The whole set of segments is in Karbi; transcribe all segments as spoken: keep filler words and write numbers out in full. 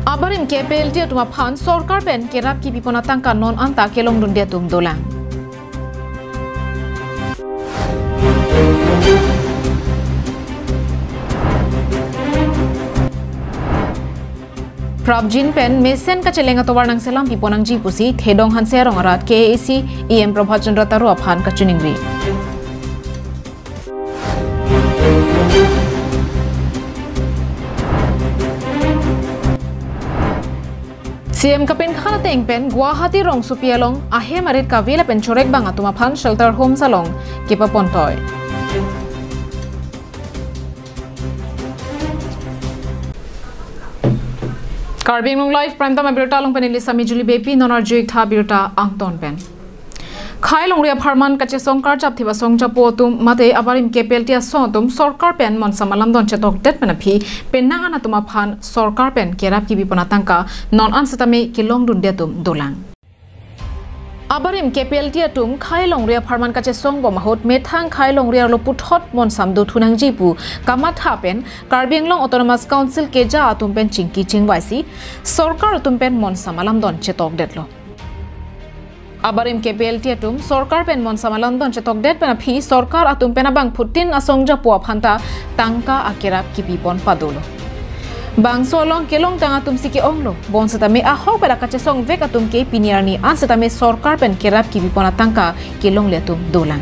Abarim K P L T atum aphan sorkar pen kerap kipipon atangka non anta kelongdunde atum dolang. Prapjin pen mesen kacheleng atovar nangselam piponangji pusi Thedong Hanse arong arat K A A C E M Prabhat Chandra Taro aphan kachiningri. C E M kapinkhan ateng pen Guwahati rongsopi along ahem arit kave lapen chorek bang atum aphan shelter homes along kepapontoi. Karbi Anglong Live Prime Time abirta along pen neli Sami Juli Beypi, non arju-ik tha abirta angton pen. Khei longri apharman kachesong karjap thip asong japo atum mate abarim K P L T asong atum sorkar pen monsam alamdon chetokdet pen aphi penang an atum aphan sorkar pen kerap kipipon atangka non an setame kelongdunde atum dolang. Abarim K P L T atum khei longri apharman kachesong bom ahut methang khei longri arlo puthot monsam dothunangji pu kamatha pen Karbi Anglong Autonomous Council keja atum pen chingki chingvaisi sorkar atum pen monsam alamdon chetokdetlo. Abarim K P L T atum sorkar pen monsam alamdon chetokdet pen aphi sorkar atum pen abangphutin asong japo aphanta tangka akerap kipipon padolo. Bangso along kelongtang atum si ke-onglo, bonsetame ahok pen kachesongvek atum ke pini arni an setame sorkar pen kerap kipipon atangka kelongle atum dolang.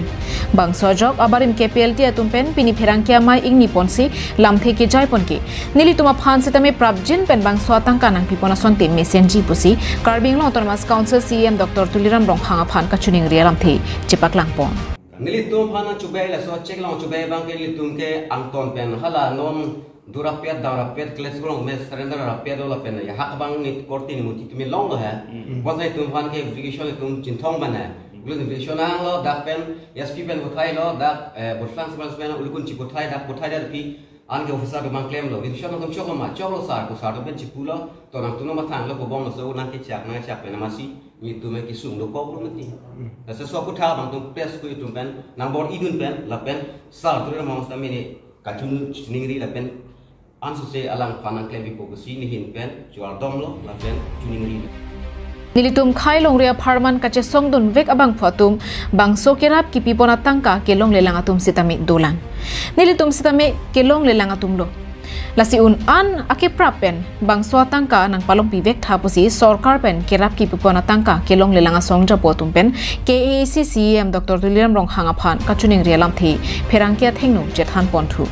Bangso ajok abarim K P L T atum pen pini pherangke amei ingniponsi lamthe kejaiponke. Nelitum aphan setame prapjin pen bangso atangka nangpipon asonte mesenji pusi Karbi Anglong Autonomous Council C E M Doctor Tuliram Ronghang aphan kachiningri alamthe chepaklangpon. Nelitum aphan chubei laso check long chubei abangke nelitum ke angton pen hala non durapet darapet kles long me surrender rapet lo lapen ya hak abang ni korte ni muti tumi longlo he. Mm. Bonta itum aphan ke education itum chinthong ban he. Mm. Gulun education anglo dak pen S P pen buthailo dak, eh, butlang sebelas pen ulukun chiputhai dak puthai dak pi anke officer atum abang klemlo, "Vision atum choklo ma?" "Choklo sir," pu sir atum pen chipulo, "To nangtum nangpathanglo, kobom laso nangkechak nangchak pen amatsi nelitum ke kesung dokoklo mati." Laso so aphuthak abang atum press ku itum pen nangbor-idun pen lapen sir Tuliram Ronghang setame ne kachiningri lapen ansose alangphan nangklem pipo pusi nehin pen chuardomlo lapen chiningri. Nelitum khei longri apharman kachesongdunvek abangphu atum bangso kerap kipipon atangka kelonglelang atum setame dolang. Nelitum setame kelonglelang atumlo. Lasi un an akeprap pen bangso atangka nangpalongpivek tha pusi sorkar pen kerap kipipon atangka kelonglelang asong japo atum pen K A A C C E M Doctor Tuliram Ronghang aphan kachiningri alamthe pherangke athengno chethanponthu.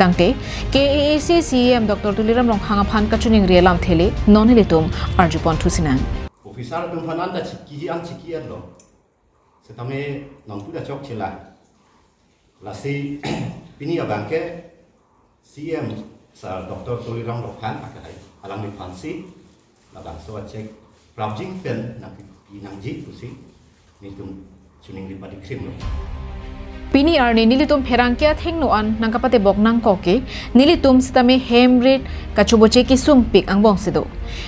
Tangte, K A A C C E M Doctor Tuliram Ronghang aphan kachiningri alamthe le non nelitum arjuponthu sinang. Officer atum aphan anta chiki an chiki lo. Setame nonpu ta chokchela. Lasi pini abangke C E M Sir Doctor Tuliram Ronghang akehai alangliphansi labangso a-check prapjin pen nangpi nangji pusi nelitum chiningri padi krimlo. Pini arni nelitum pherangke athengno an nangkapatebok nangkok ke nelitum setame hem rit kachoboche kesungpik angbong si do.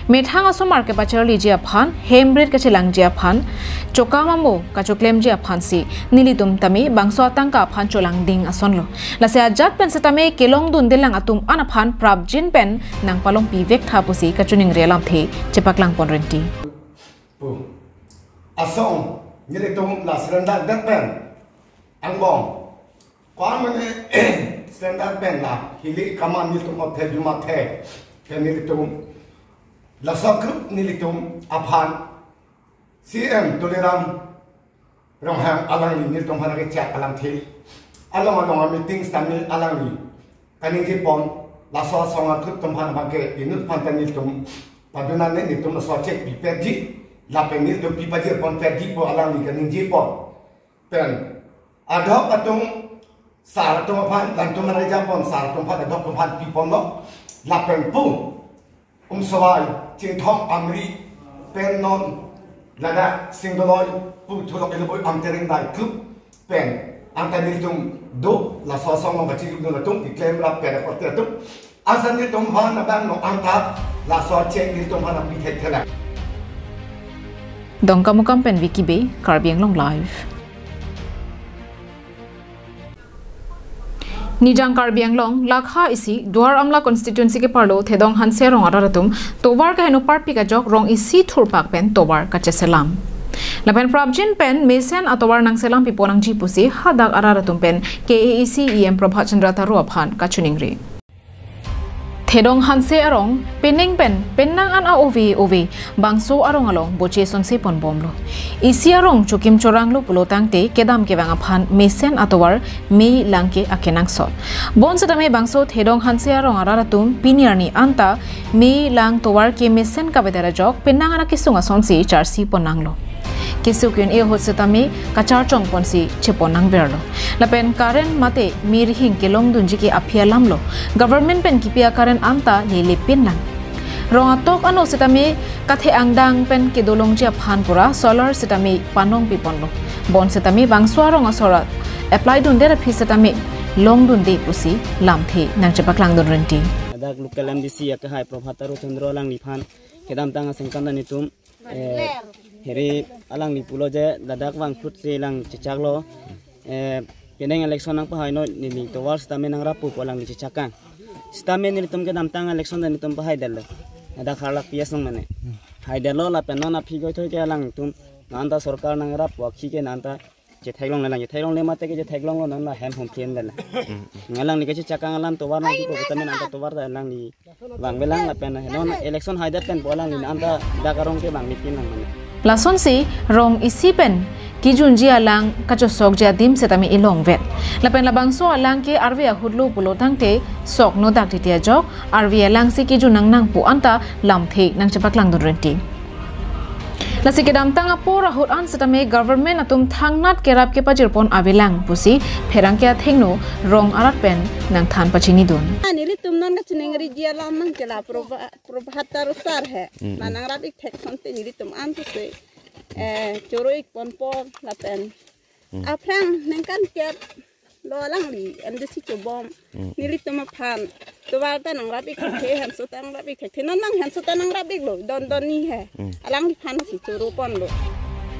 Methang asomar kepacharliji aphan, hem rit kachelangji aphan, chokam amo kachoklemji aphansi nelitum tame bangso atangka aphan cholangding asonlo. Lasi ajat pen setame kelongdundelang atum an aphan prapjin pen nangpalongpivek tha pusi kachiningri alamthe chepaklangpon renti. Pu. Asong, nelitum la surrender det pen angbong. Ko-an mane surrender pen la hili kaman nelitum othe juma the. Pen nelitum laso group nelitum aphan C E M Tuliram Ronghang alangli nelitum aphan kechak alamthe. Along along a-meeting setame alangli kaningjepon, laso asong a-group atum aphan abangke inut aphan ta nelitum padunne nelitum laso check pipetji, lapen nelitum pipajirponpetji pu alangli kaningjepon. Pen adhok atum sir atum aphan, latum aphan rijapon, sir atum aphan, adhok atum aphan piponlo, lapen pu Umsawai, Chinthong, Amri, pen non ladak Singdoloi, pu Thulok Ilubui, Amtereng Dai Club, pen anta nelitum do, laso asong along kachidun atum, keklem rap pen akorte atum. Ansi nelitum aphan abang non anta laso check nelitum aphan nangpi thekthelang. Dongkamukam pen Vicky Bey, Karbi Anglong Live. Nijang Karbi Anglong, Lakha isi, Duar Amla constituency keparlo Thedong Hanse arong arat atum tovar kaheno parpik ajok rong isi thurpak pen tovar kacheselam. Lapen prapjin pen mesen atovar nangselam pipo nangji pusi hadak arat atum pen K A A C E M Prabhat Chandra Taro aphan kachiningri. Thedong Hanse arong penang pen penang an a-ove ove bangso arong along boche sonse ponbomlo. Isi arong chokim choranglo pulo tangte kedam kevang aphan mesen atovar mei lang ke akenangsot. Bonsetame bangso Thedong Hanse arong arat atum pini arni anta mei lang tovar ke mesen kavedet ajok penang an akesung asonsi charsi ponnanglo. Kesung ke-un-e ahut setame kacharchong ponsi cheponnangverlo. Lapen current mate mei rihing kelongdunji ke aphi alamlo. Government pen kipi a-current anta lele pinlang. Rong atok ano setame kathe angdang pen kedolongji aphan pura solar setame panong piponlo. Bonsetame bangso arong asor a-apply dunde aphi setame longdunde pusi lamthe nangchepaklangdun rinti. Ladak local M D C akehai Prabhat Taro Chandra alangliphan kedamtang asengkan dan itum, eh, heri alangli pulo je ladak vangphut si lang chechaklo, eh, penang election nangpahaino neli tovar setame nangrappo pu alangli chechakang. Setame nelitum kedamtang election dan itum pahaidetlo. Ladak Harlak P S nang mane. Haidetlo lapen non aphi goithoi ke alangtum nanta sorkar nangrappo akhi ke nanta chetheklongle lang, chetheklongle mate ke chetheklonglo, non la hem hom phen dala. Alangli kachechakang alam tovar nangpipo setame nanta tovar ta alangli vangvelang lapen non election haidet pen pu alangli nanta dak arong ke vangvepinlang mane. Lasonsi rong isi pen kijunji alang kachosokji adim setame ilongvet. Lapen labangso alang ke arve ahutlo pulo tangte sok nodak titi ajok arve alang si kijun nangnang pu anta lamthe nangchepaklangdun rinti. Lasi kedamtang apor ahut an setame government atum thangnat kerap kepajirpon avelang pusi pherangke athengno rong arat pen nangthan pachinidun. Nelitum non kachiningri ji alam nangchela Prabha-, Prabhat Taro sar he. Mm, mm. Nangrap ik thek sonte nelitum an pusi, eh, choro ik ponpo lapen. Mm. Aphrang ningkan kep lo alangli M D C chobom. Mm. Nelitum aphan tovar ta nangrap ik thekthe, hanso ta nangrap ik thekthe. Non nang hanso ta nangrap iklo, don don ni he. Mm. Alangliphan si choro ponlo.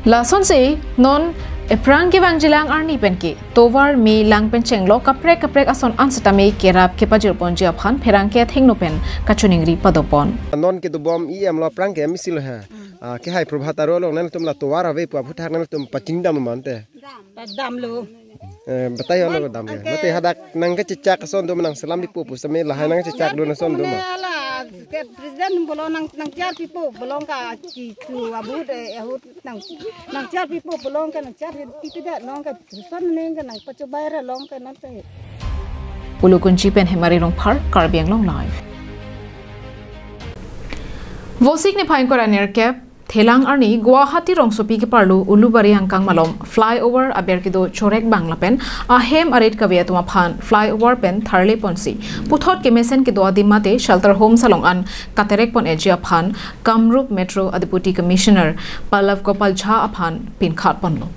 Lasonsi non ephrang kevangjilang arni pen ke tovar mei lang pen chenglok kaprek kaprek ason an setame kerap kepajirponji aphan pherangke athengno pen kachiningri padopon. Non kedobom E M lo aphrang ke M C lo he. Mm. Ah, kehai Prabhat Taro along nangtum la tovar ave pu aphuthak nangtum pachinidam mante. Dam. Damlo. Eh, batai hona dam ya. Oke. Mate hadak nangkachechak ason doma, nangselam pipo pu setame lahai nangchechakdun ason doma. Ala, ke president pulo nang, nangchar pipo pulo ka chitu abut, eh, ahut nang, nangchar pipo pulo ka nangchar pipo da long ka tuson neng ka nangpachobai ra long ka nante. Pulukunchi pen Hemari Rongphar, Karbi Anglong Live. Vosik niphai ingkoi ra nerkep, Thelang arni Guwahati rongsopi keparlo Ulubari angkang malom flyover aber kedo chorekbang lapen ahem arit kave atum aphan flyover pen tharle ponsi puthot kemesen kedo adim mate shelter homes along an katerek pon-eji aphan Kamrup Metro a Deputy Commissioner Pallav Gopal Jha aphan pinkhat ponlo.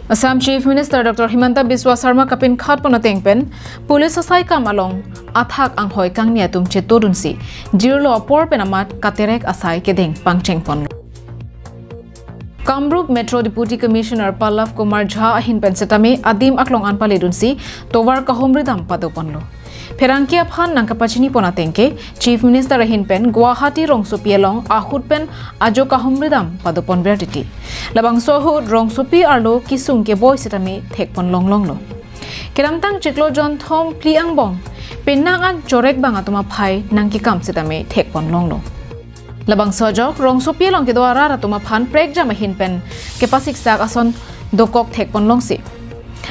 Assam Chief Minister Doctor Himanta Biswa Sarma kapinkhat pon ateng pen police asai kam along athak anghoi kangni atum chetodunsi jirlo apor pen amat katerek asai kedeng pangcheng ponlo. Kamrup Metro Deputy Commissioner Pallav Kumar Jha ahin pen setame adim aklong an paledunsi tovar kahumri dam pado ponlo. Pherangke aphan nangkapachini pon ateng ke Chief Minister ahin pen Guwahati rongsopi along ahut pen ajo kahumri dam pado ponver titi. Labangso ahut rongsopi arlo kesung keboi setame thek pon longlonglo. Kedamtang chiklo jonthom phli angbong penang an chorekbang atum aphai nangkekam setame thek pon longlo. Labangso ajok rongsopi along kedo arat atum aphan prekjam ahin pen kepasiksak ason dokok thek pon longsi.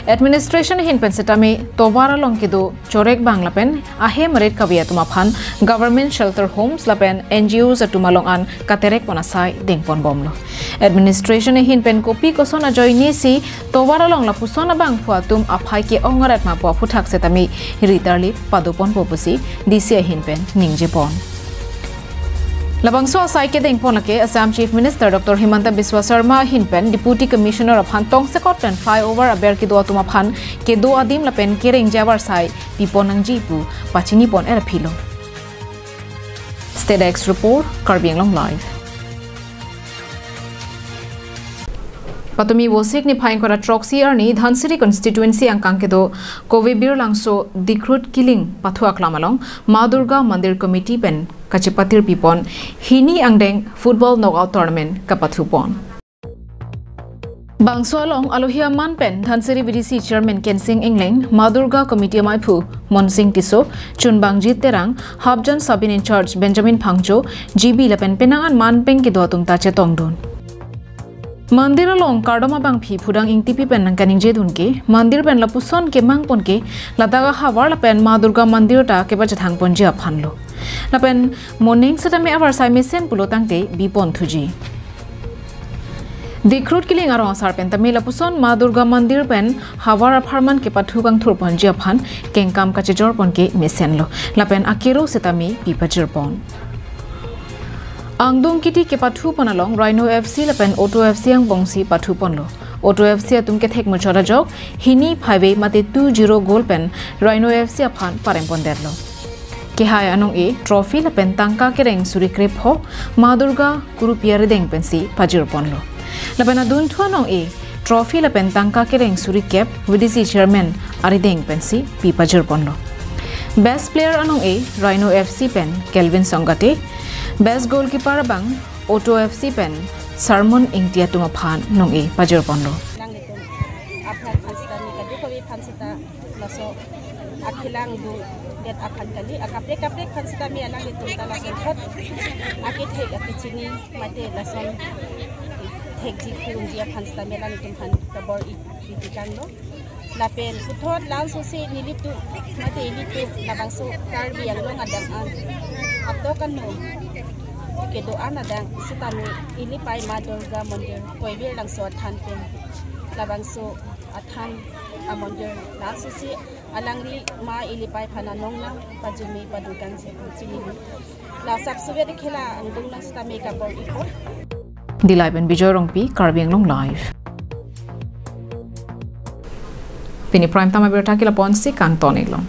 Administration ahin pen setame tovar along kedo chorekbang lapen ahem arit kave atum aphan government shelter homes lapen N G Os atum along an katerek pon asai deng ponbomlo. Administration ahin pen kopi koson ajoine si tovar along lapuson abangphu atum aphai ke-ong aret ma pu aphuthak setame ritarli pado ponpo pusi D C ahin pen ningje pon. Labangso asai kedeng pon lake Assam Chief Minister Doctor Himanta Biswa Sarma ahin pen Deputy Commissioner aphan tongsekot pen flyover aber kedo atum aphan kedo adim lapen kereng javar sai pipon nangji pu pachini pon er philo. State Desk Report, Karbi Anglong Live. Patumi Vosik niphai ingkoi ra throksi arni Dhansiri constituency angkang kedo Kove Birlangso Dikrut Kiling pathu aklam along Ma Durga Mandir Committee pen kachepatir pipon hini angdeng football knockout tournament kapathupon. Bangso along alohi aman pen Dhansiri V D C Chairman Kensing Engleng, Ma Durga Committee amaiphu Monsing Tisso, Chunbangjit Terang, Hapjan Sub-in-charge Benjamin Phangcho, G B lapen penang an manpeng kedo atum ta chetongdun. Mandir along kardom abangpi Phudang Ingtipi pen nangkaningjedun ke, mandir pen lapuson kemangpon ke, ladak ahavar lapen Ma Durga Mandir ta kepachethangponji aphanlo. Lapen moning setame avarsai mesen pulo tangte biponthuji. Dikrut Kiling arong asar pen tame lapuson Ma Durga Mandir pen havar apharman kepathu kangthurponji aphan kengkam kachejorpon ke mesenlo. Lapen akero setame pipajirpon. Angdung kiti kepathupon along Rhino F C lapen Auto F C angbongsi pathuponlo. Auto F C atum kethek muchot ajok hini phaivei mate two zero goal pen Rhino F C aphan parempondetlo. Kehai anong-e trophy lapen tangka kereng suri krepho Ma Durga Kurupi arideng pensi pajirponlo. Lapen adunthu anong-e trophy lapen tangka kereng suri kep V D C Chairman arideng pensi pipajirponlo. Best player anong-e Rhino F C pen Kelvin Songate, best goalkeeper abang Auto F C pen Sarmon Ingti atum aphan nong-e pajirponlo. Nanglitum aphan aphan sita mi kadokave aphan sita laso akhelang dodet aphan kali, akaprek kaprek aphan sita mi alanglitum ta lason thot akethek akechini mate lason thekji khurungji aphan sita mi alanglitum aphan kabor-i, i-, itikanglo. Lapen puthot langsose nelitum mate ilitum labangso Karbi Anglong adang an atok ano kedo-an adang sitame ilipai Ma Durga Mandir Kove Birlangso athan pen labangso athan amandir langsose alangli ma ilipai aphan anong nangpajume padukangji pu chinilo. La sapsuvet khela angdung nang sitame kabor-ipo. Dilai pen Bijoy Rongpi, Karbi Anglong Live. Pini Prime Time abirta ke lapu-ansi kangton-iklo.